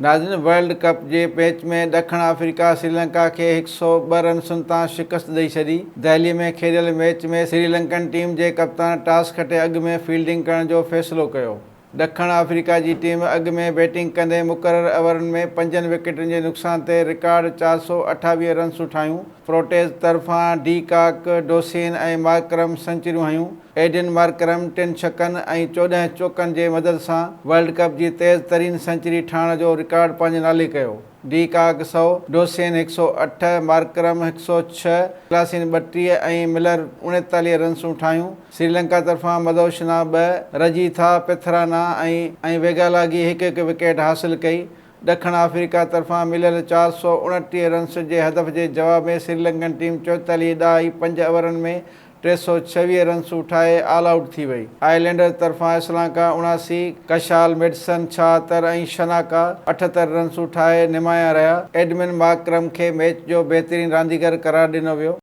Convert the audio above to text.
ناظرين world cup جي match ۾ ڏکڻ آفريڪا سريلنڪا کي 102 رنسن تان شڪست ڏئي ڇڏي. دهلي ۾ کيڏيل ميچ ۾ سريلنڪن ٽيم جي ڪپتان ٽاس کٽي اڳ ۾ فيلڊنگ ڪرڻ جو فيصلو ڪيو. ڏکڻ آفريڪا جي ٽيم اڳ ۾ بيٽنگ ڪندي مقرر اوورن ۾ پنجن وڪيٽن جي نقصان تي رڪارڊ 428 رنسون ٺاهيون. پروٽيز طرفان ڊي ڪاڪ، ڊوسين ۽ مارڪرم سنچريون هنيون. ايڊن مارڪرم ٽن ڇڪن ۽ 14 چوڪن جي مدد سان ورلڊ ڪپ جي تيز ترين سينچري ٺاهڻ جو رڪارڊ پنهنجي نالي ڪيو. ڊي ڪاڪ سئو، ڊوسين هڪ سئو اٺ، مارڪرم هڪ سئو ڇهه، ڪلاسين 32 ۽ ملر 39 رنسون ٺاهيون. سريلنڪا طرفان مدوشنا ٻه، رجيٿا پٿرانا ۽ ۽ ويگالاگي هڪ هڪ وڪيٽ حاصل ڪئي. ڏکڻ آفريڪا طرفان مليل 429 رنسن جي هدف جي جواب ۾ سريلنڪن ٽيم 44 ڏهائي پنج اوورن ۾ 326 رنسون ٺاهي آل آئوٽ ٿي وئي. آئرلينڊرز طرفان اسلانڪا 79، ڪشال ميڊسن 76 ۽ شناڪا 78 رنسون ٺاهي نمايان رهيا. ايڊمن مارڪرم کي ميچ جو بهترين رانديگر قرار ڏنو ويو.